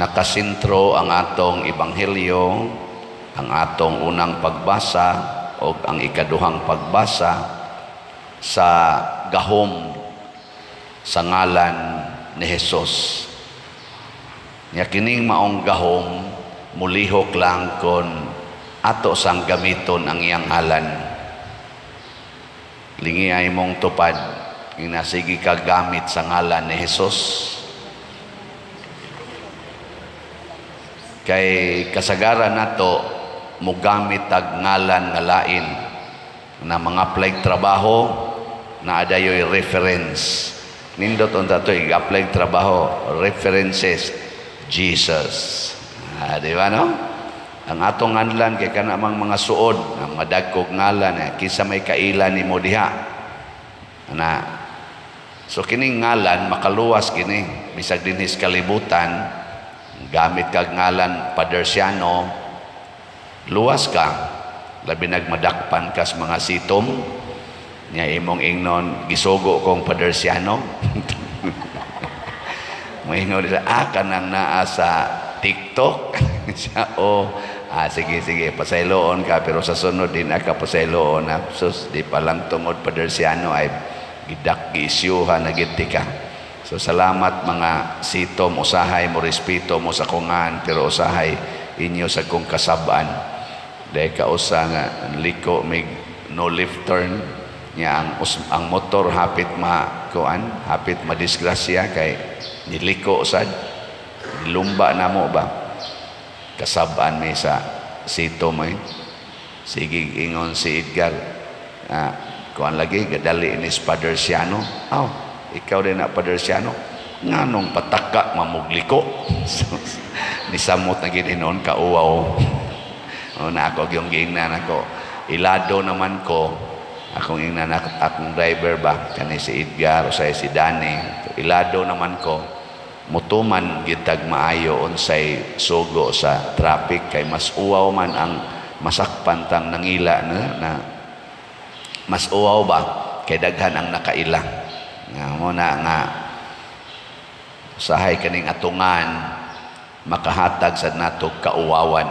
Nakasentro ang atong ebanghelyo, ang atong unang pagbasa o ang ikaduhang pagbasa sa gahom sa ngalan ni Jesus. Nya kining maong gahom mulihok lang kon ato sang gamiton ang iyang ngalan. Lingi ay mong tupad, inasigi ka gamit sa ngalan ni Jesus. Kay kasagaran nato mugamit tag ngalan nga lain na mga apply trabaho na adayoy reference. Nindot unta to i-apply trabaho, references Jesus. Ah, di ba, no? Ang atong nganlan kay kana mang mga suod, ang madagkog ngalan eh, kinsa may kaila nimo diha. Na so kining ngalan makaluwas kini bisag dinhi sa kalibutan. Gamit kag ngalan Padersiano, luwas ka, labi nagmadakpan kas mga sitom niya, imong ingnon, "Gisugo kong Padersiano." Moingon nila, "Ah, kanang naa sa TikTok siya." "O, ah, sige, sige, pasayloon ka, pero sa sunod din ka pasayloon na." Sus, di pa lang tungod Padersiano ay gidak giisyuhan na gid ka. So salamat, mga sitom, usahay mo respeto mo sa kungan, pero usahay inyo sa kong kasabaan. Dahil kausa nga liko mig no left turn niya, ang motor hapit ma kuan, hapit madisgrasya kay niliko sad, nilumba na mo ba. Kasabaan mi sa sito mo eh. Sige, ingon si Edgar, ah, kuan lagi gadali ni Father Siano. "Aw, ikaw din na Father Siano, nganong pataka mamugliko?" Nisamot na gid hinon kauwaw. O na ako yung giingnan ako. Ilado naman ko. Akong ingnan akong driver ba, kani si Edgar o si Danny. Ilado naman ko. Mutuman gitag maayo unsay sugo sa traffic kay mas uwaw man ang masakpan tang nangila na mas uwaw ba kay daghan ang nakaila. Nga mo na nga usahay kaning atungan makahatag sa nato kauwawan.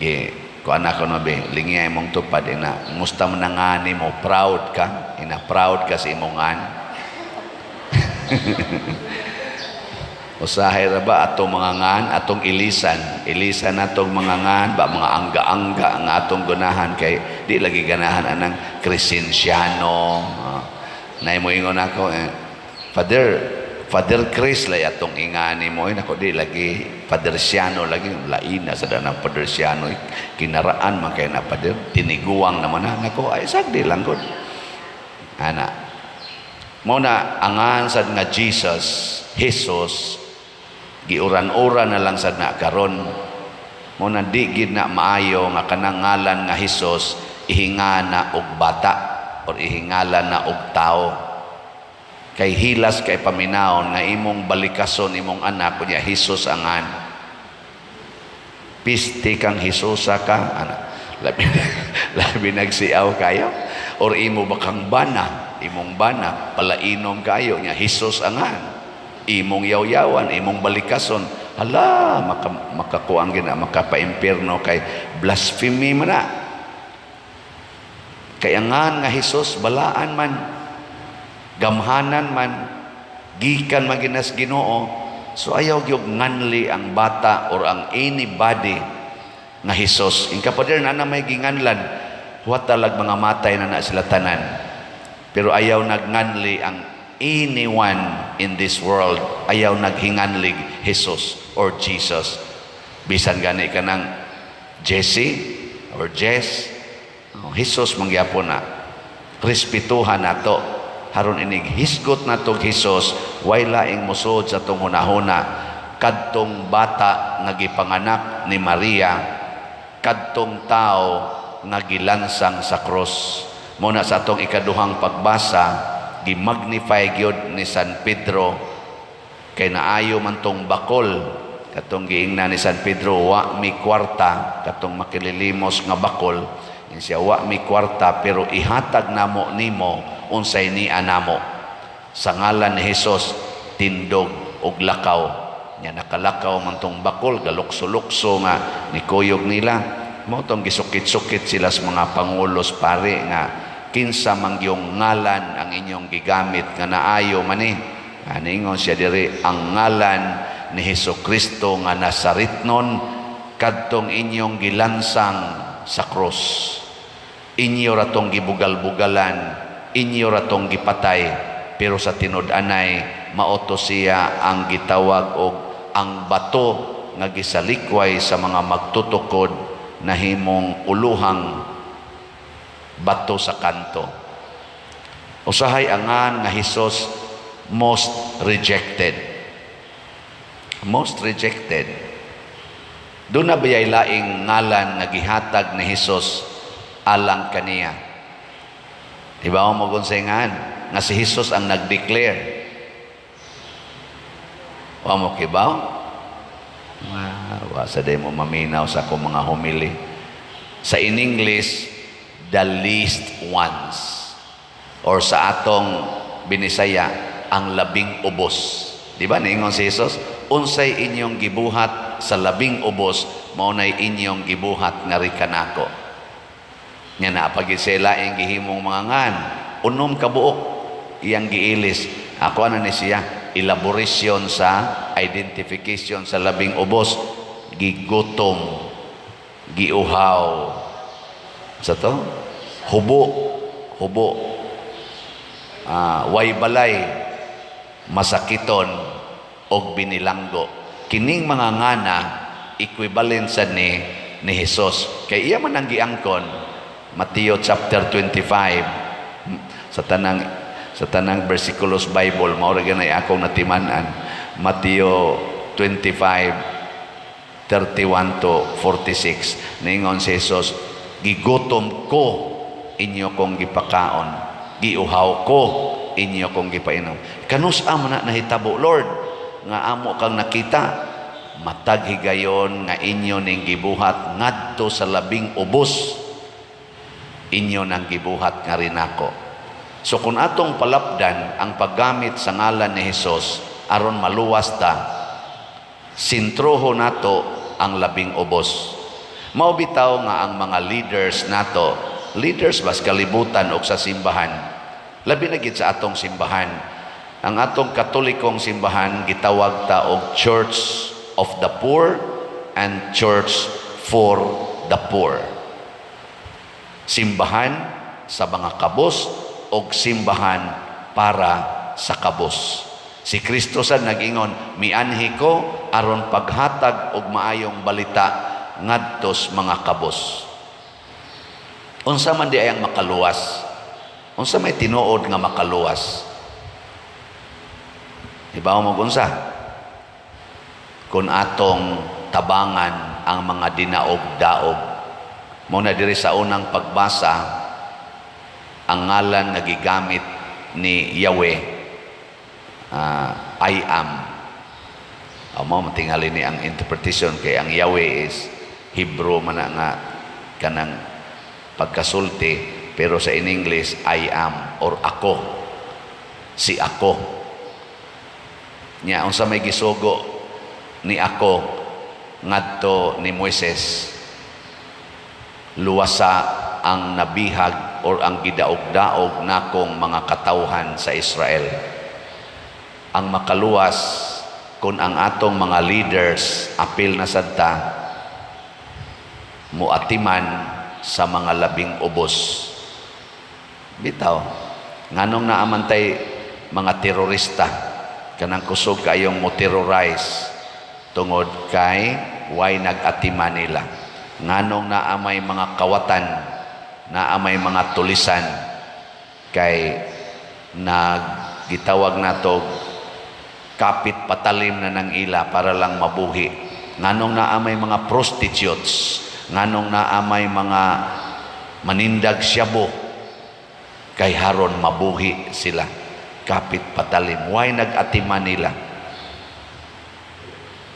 Gi kuan ako no be, lingiyay mong tupad ina, musta man na ngani mo, proud ka ina, proud ka sa imong ngan. Usahay ra ba atong mga ngan, atong ilisan, ilisan natong mga ngan ba, mga angga-angga ang atong gunahan kay di lagi ganahan anang Crescenciano. Nay mo ingon ako eh, "Father, Father Chris lay atong ingani mo." Eh, nako, di lagi, Father Siano lagi, laina sa danang Father Siano eh. Kinaraan man kay na Father, tiniguang naman na nako, ay sagdi lang gud. Ana. Mo na angan sad nga Jesus, Jesus, giuran-uran na lang sad na karon. Mo na di gid na maayo nga kanang ngalan nga Jesus ihingana og bata or ihingala na og tao. Kay hilas kay paminawon nga imong balikason imong anak kunya Jesus angan. Piste kang Hesusa ka, ana. Labi, labi nagsiaw kayo or imo ba kang bana, imong bana palainom kayo nya Jesus angan. Imong yawyawan, imong balikason, hala, makakuang gina, makapaimpierno kay blasphemy man na. Kay angan nga Jesus balaan man, gamhanan man, gikan man ginas Ginoo. So ayaw gyud nganli ang bata or ang anybody nga Jesus. Inka pader na na may ginganlan, huwat talag mga matay na na sila tanan. Pero ayaw nagnganli ang anyone in this world, ayaw naghinganlig Jesus or Jesus. Bisan gani ka ng Jesse or Jess, oh, Jesus mangyapon na. Respetuhan nato. Haron inig hisgot nato Jesus, way laing musod sa atong hunahuna kadtong bata nga gipanganak ni Maria, kadtong tao nga gilansang sa krus. Muna sa atong ikaduhang pagbasa, gimagnify gyud ni San Pedro kay naayo man tong bakol katong giingnan ni San Pedro, "Wa mi kwarta," katong makililimos nga bakol. Ingon siya, "Wa mi kwarta, pero ihatag namo nimo unsay nia namo. Sa ngalan ni Hesus, tindog og lakaw." Nya nakalakaw man tong bakol, galukso-lukso nga nikuyog nila. Mao tong gisukit-sukit sila sa mga pangulos pare nga kinsa man yung ngalan ang inyong gigamit nga naayo man ni. Aningon siya diri, ang ngalan ni Hesus Kristo nga Nazaretnon, kadtong inyong gilansang sa krus. Inyo ra tong gibugal-bugalan, inyo ra tong gipatay, pero sa tinud-anay mao to siya ang gitawag og ang bato nga gisalikway sa mga magtutukod, nahimong uluhang bato sa kanto. Usahay angan nga Hesus, most rejected. Most rejected. Duna na bayay laing ngalan nga gihatag ni Hesus alang kaniya? Di ba mo ngan nga si Hesus ang nag-declare? Wa mo kibaw? Wa sa day mo maminaw sa akong mga homily. Sa in English, "the least ones." Or sa atong Binisaya, ang labing ubos. Di ba niingon si Jesus, "Unsay inyong gibuhat sa labing ubos, mao nay inyong gibuhat ngari kanako"? Nya naa pa gyud sila ang gihimong mga ngan, 6 ka buok iyang giilis. Ako ana ni siya elaboration sa identification sa labing ubos: gigutom, giuhaw, sa to hubo hubo, way balay, masakiton og binilanggo. Kining mga ngana equivalent sa ni Jesus kay iya man ang giangkon. Mateo chapter 25, sa tanang versikulos Bible, mao ra ganay akong natiman-an. Mateo 25 31 to 46, ningon si Jesus, "Gigutom ko, inyo kong gipakaon. Giuhaw ko, inyo kong gipainom. Kanus-a man na nahitabo, Lord, nga amo kang nakita?" "Matag higayon nga inyo ning gibuhat ngadto sa labing ubos, inyo nang gibuhat ngari nako." So kung atong palapdan ang paggamit sa ngalan ni Hesus aron maluwas ta, sintroho nato ang labing ubos. Mao bitaw nga ang mga leaders nato, leaders bas kalibutan o sa simbahan, labi na gid sa atong simbahan. Ang atong Katolikong simbahan, gitawag ta og Church of the Poor and Church for the Poor. Simbahan sa mga kabos og simbahan para sa kabos. Si Kristo sad nag-ingon, "Mianhi ko aron paghatag og maayong balita ngadtos mga kabos." Unsa man di ay ang makaluwas? Unsa may tinuod nga makaluwas? Ibaw mo unsa? Kung atong tabangan ang mga dinaog-daog. Mao na diri sa unang pagbasa, ang ngalan nga gigamit ni Yahweh, "I Am." Mao matingali ni ang interpretation kay ang Yahweh is Hebrew man na nga kanang pagkasulti, pero sa in English, "I Am" or "Ako", si "Ako". Nya unsa may gisugo ni "Ako" ngadto ni Moises? "Luwasa ang nabihag or ang gidaog-daog nakong mga katawhan sa Israel." Ang makaluwas, kung ang atong mga leaders, apil na sad ta, muatiman sa mga labing ubos. Bitaw, nganong naa man tay mga terorista, kanang kusog kayong mo terrorize? Tungod kay way nag-atiman nila. Nganong naa may mga kawatan, naa may mga tulisan? Kay naggitawag nato kapit patalim na ng ila para lang mabuhi. Nganong naa may mga prostitutes, nganong naa may mga manindag syabo? Kay haron mabuhi sila, kapit patalim, way nag-atiman nila.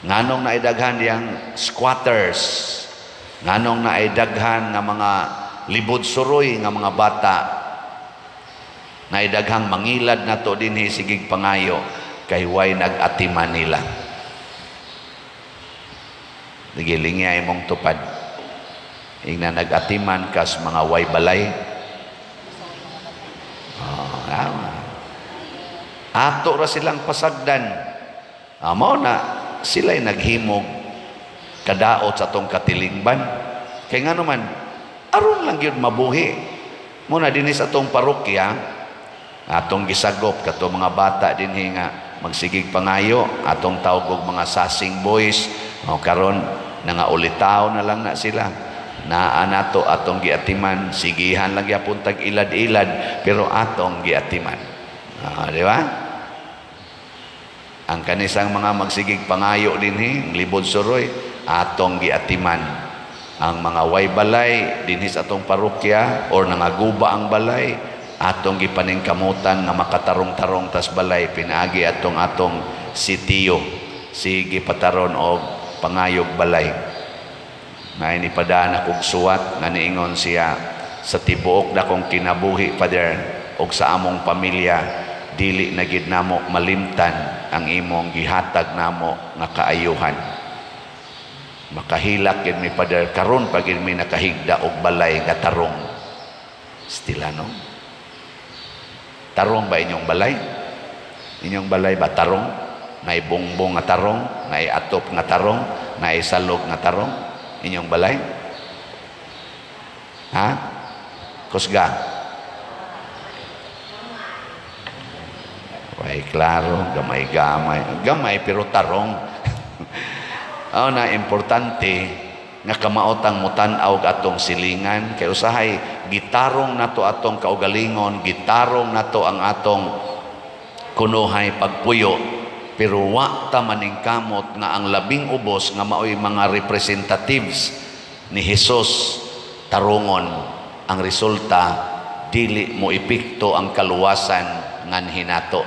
Nganong naidaghan yang squatters? Nganong naidaghan nga mga libod suroy nga mga bata? Naidaghang mangilad na to dinhi, sigig pangayo? Kay way nag-atiman nila. Sige, imong tupad. Ingna nag-atiman kas mga way balay. Oh, tama. Ato ra silang pasagdan. Ah, mao na sila'y naghimog kadaot sa atong katilingban. Kay ngano man, aron lang gyud mabuhi. Muna dinhi sa atong parokya, atong gisagop kato mga bata dinhi nga magsigig pangayo, atong tawag og mga sasing boys. O karon nangaulitaw na lang na sila. Naa nato atong giatiman, sigihan lang gyapon tag ilad-ilad, pero atong giatiman. Ah, di ba? Ang kanisang mga magsigig pangayo dinhi, ang libod suroy, atong giatiman. Ang mga way balay dinhi sa atong parokya or nangaguba ang balay, atong gipaningkamutan nga makatarong-tarong tas balay pinaagi atong atong sitiyo. Sige pataron og pangayog balay. May nipadaan akong suwat nga niingon siya, "Sa tibuok nakong kinabuhi, Father, og sa among pamilya, dili na gid namo malimtan ang imong gihatag namo nga kaayuhan. Makahilak gid mi, Father, karon pa gid mi nakahigda og balay nga tarong." Stila, no? Tarong ba inyong balay? Inyong balay ba tarong? Nay bongbong nga tarong, nay atop nga tarong, nay salog nga tarong? Inyong balay? Ha? Kusga? Way klaro, gamay-gamay. Gamay pero tarong. Aw na importante nga kamaotang mutan-aw og atong silingan kay usahay gitarong nato atong kaugalingon, gitarong nato ang atong kunuhay pagpuyo, pero wa ta maningkamot nga ang labing ubos nga maoy mga representatives ni Hesus tarungon. Ang resulta, dili mo epekto ang kaluwasan nganhi nato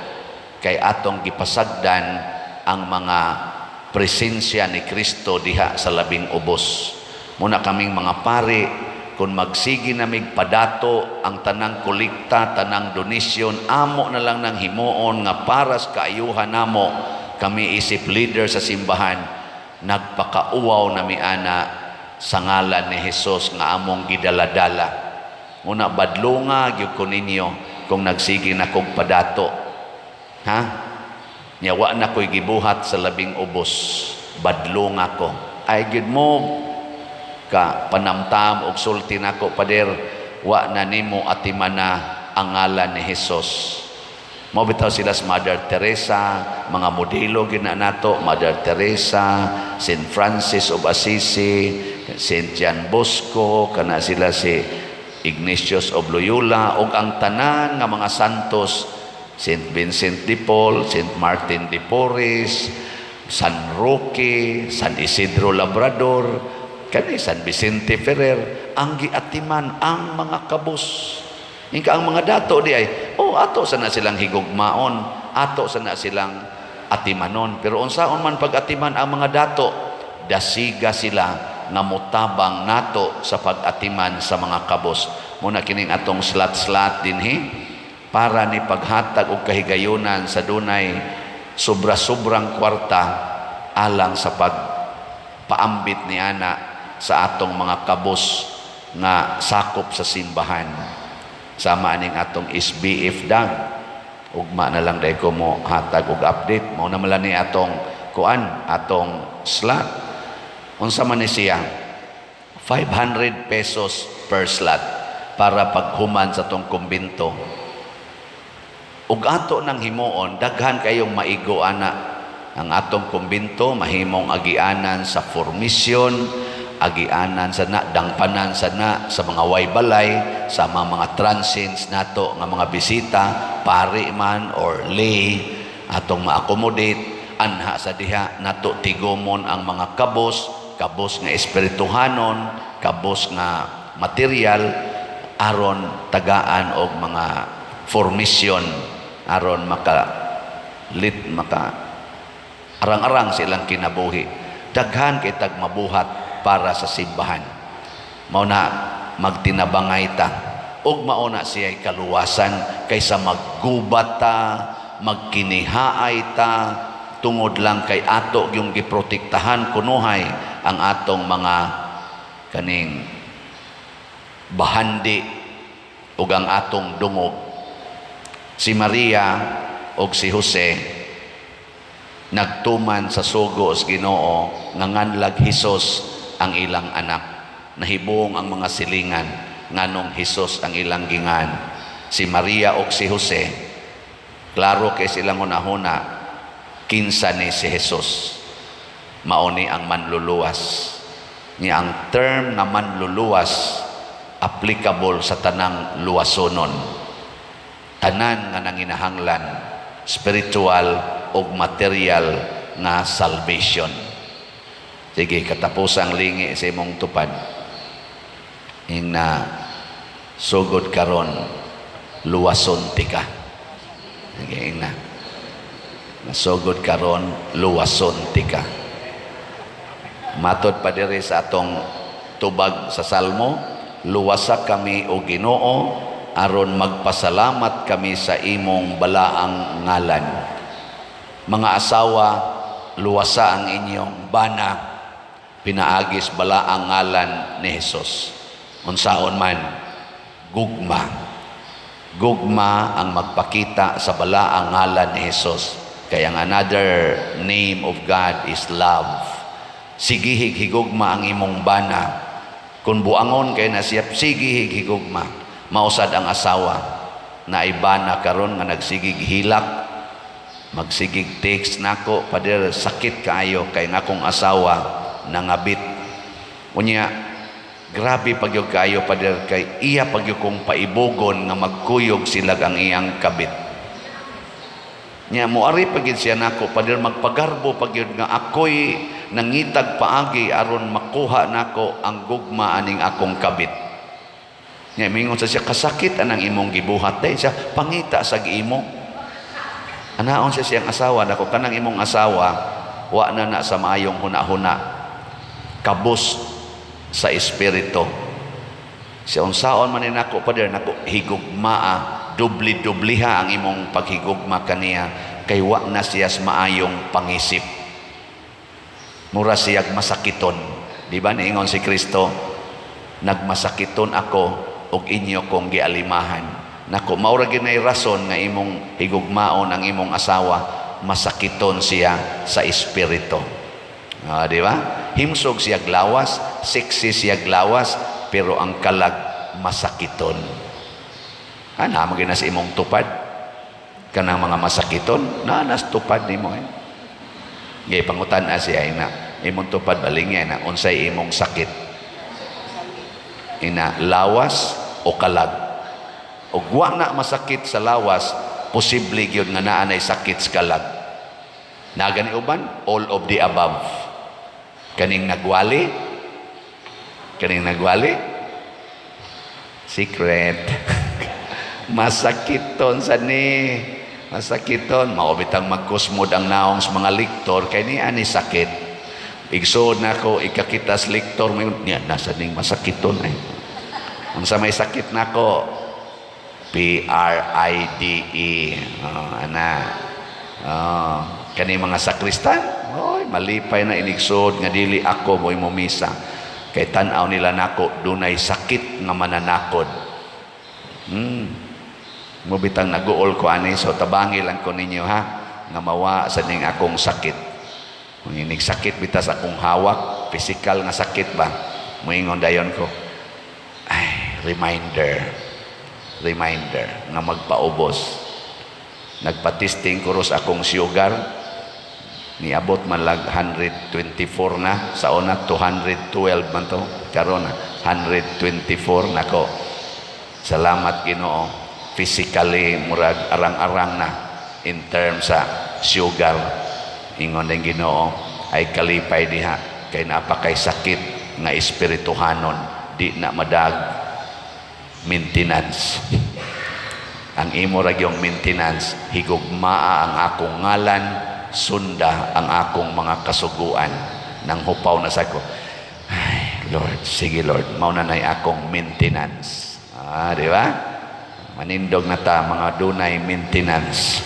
kay atong gipasagdan ang mga presensya ni Kristo diha sa labing ubos. Muna kaming mga pari, kung magsige namig padato ang tanang kolekta, tanang donasyon, amo na lang nang himuon nga para sa kaayuhan namo. Kami isip leader sa simbahan, nagpakauwaw nami ana sa ngalan ni Hesus nga among gidaladala. Muna badlunga gyud ko ninyo kung nagsige na kog padato. Ha? Nya wa na ko'y gibuhat sa labing ubos. Badlunga ko. Ay gyud mo ka panamtam og sulti nako, "Pader, wa na nimo atimana ang ngalan ni Hesus." Mo bitaw sila sa Mother Teresa, mga modelo gina nato, Mother Teresa, Saint Francis of Assisi, Saint John Bosco, kana sila si Ignatius of Loyola, ug ang tanan nga mga santos, Saint Vincent de Paul, Saint Martin de Porres, San Roque, San Isidro Labrador, kani San Vicente Ferrer, ang giatiman ang mga kabus. Ingka ang mga dato di ay, oh, ato sana silang higugmaon, ato sana silang atimanon. Pero unsaon man pag-atiman ang mga dato, dasiga sila nga mutabang nato sa pag-atiman sa mga kabos. Muna kining atong slot-slot dinhi para ni paghatag og kahigayunan sa dunay sobra-sobrang kwarta alang sa pagpaambit ni ana sa atong mga kabos nga sakop sa simbahan. Sama aning atong SBF dag. Ugma na lang dahil ko mo hatag og update. Mao na man ni atong kuan, atong slot. Unsa man ni siya? 500 pesos per slot para paghuman sa atong kumbinto. Ug ato nang himuon, daghan kayong maigo ana. Ang atong kumbinto mahimong agianan sa formisyon, agianan sa na, dangpanan sa na, sa mga way balay, sa mga transients nato nga mga bisita, pari man or lay, atong ma-accommodate, anha sa diha nato tigumon ang mga kabos, kabos nga espirituhanon, kabos nga material, aron tagaan og mga formisyon, aron maka lit maka arang-arang silang kinabuhi. Daghan kay tag mabuhat para sa simbahan. Mao na magtinabangay ta ug mao na siya'y kaluwasan kaysa maggubat ta, magkinihaay ta tungod lang kay ato yung giprotektahan kunuhay ang atong mga kaning bahandi ug ang atong dungog. Si Maria ug si Jose nagtuman sa sugo sa Ginoo nga nganlag Hesus ang ilang anak. Nahibong ang mga silingan nganong Hesus ang ilang gingan. Si Maria ug si Jose, klaro kay silang hunahuna kinsa ni si Jesus. Mao ni ang manluluwas. Ni ang term nga manluluwas, applicable sa tanang luwasonon. Tanan nga nanginahanglan spiritual ug material nga salvation. Sige, katapusang lingi sa imong tupad. Ingna, "Sugod karon, luwason tika." Sige, ingna. "Nasugod karon, luwason tika." Matod pa diri sa atong tubag sa Salmo, "Luwasa kami, o Ginoo, aron magpasalamat kami sa imong balaang ngalan." Mga asawa, luwasa ang inyong bana pinaagis balaang ngalan ni Hesus. Unsaon man, gugma. Gugma ang magpakita sa balaang ngalan ni Hesus. Kaya ang another name of God is love. Sigihig higugma ang imong bana. Kung buangon kay na siya, sigihig higugma. Mausad ang asawa na ibana karon nga nagsigig hilak, magsigig text nako, "Pader, sakit kaayo kay nga akong asawa nangabit. Unya grabe pagyud kaayo, pader, kay iya pagyud kong paibugon nga magkuyog sila ang iyang kabit. Nya moari pagyud siya nako, pader, magpagarbo pagyud nga ako'y nangitag paagi aron makuha nako ang gugma aning akong kabit. Nya mingon sa siya, kasakit anang imong gibuhat day siya, pangita sa imo." Anaon siya siyang asawa nako, "Kanang imong asawa, wa na na sa maayong huna-huna. Kabus sa espiritu." Siya, "Unsaon man ni nako, pader?" Nako, higugmaa, dubli-dubliha ang imong paghigugma kaniya kay wa na siya sa maayong pangisip. Mura siyag masakiton. Di ba niingon si Kristo, "Nagmasakiton ako ug inyo kong gialimahan"? Nako, mao ra gyud rason nga imong higugmaon ang imong asawa, masakiton siya sa espiritu. Ah, di ba? Himsog siya lawas, sexy siya lawas, pero ang kalag masakiton. Ana mo na sa imong tupad. Kanang mga masakiton, na nas tupad nimo eh. Gay pangutan na siya ina, "Imong tupad balingya na unsay imong sakit?" Ina, "Lawas o kalag?" Og wa na masakit sa lawas, posible gyud nga naa nay sakit sa kalag. Nagani uban, all of the above. Kaning nagwali, kaning nagwali, secret. Masakiton sa ni. Masakiton. Mao bitang magkusmod ang naong sa mga liktor, kay ni ani sakit. Igsood na ako, ikakita sa liktor, may niya, nasa ning masakiton ay. Unsa may sakit nako? PRIDE. Oh, ana. Oh, kani mga sakristan, oy, malipay na inigsood nga dili ako mo'y mumisa. Kay tan-aw nila nako dunay sakit nga mananakod. Mubitang naguol ko ani, so tabangi lang ko ninyo ha nga mawa sa ning akong sakit. Kung inig sakit bitas akong hawak, physical nga sakit ba? Moingon dayon ko. Ay, reminder. Reminder nga magpaubos. Nagpa-testing ko ros akong sugar. Niabot man lag 124 na. Sa una 212 man to. Karon 124 nako. Salamat, Ginoo. Physically murag arang-arang na in terms sa sugar. Ingon ng Ginoo ay kalipay diha kay napakay sakit nga espirituhanon, di na madag maintenance. Ang imo ra gyung maintenance, higugmaa ang akong ngalan, sunda ang akong mga kasuguan. Nang hupaw na sa ko. Ay, Lord, sige Lord, mao na nay akong maintenance. Ah, di ba? Manindog na ta mga dunay maintenance.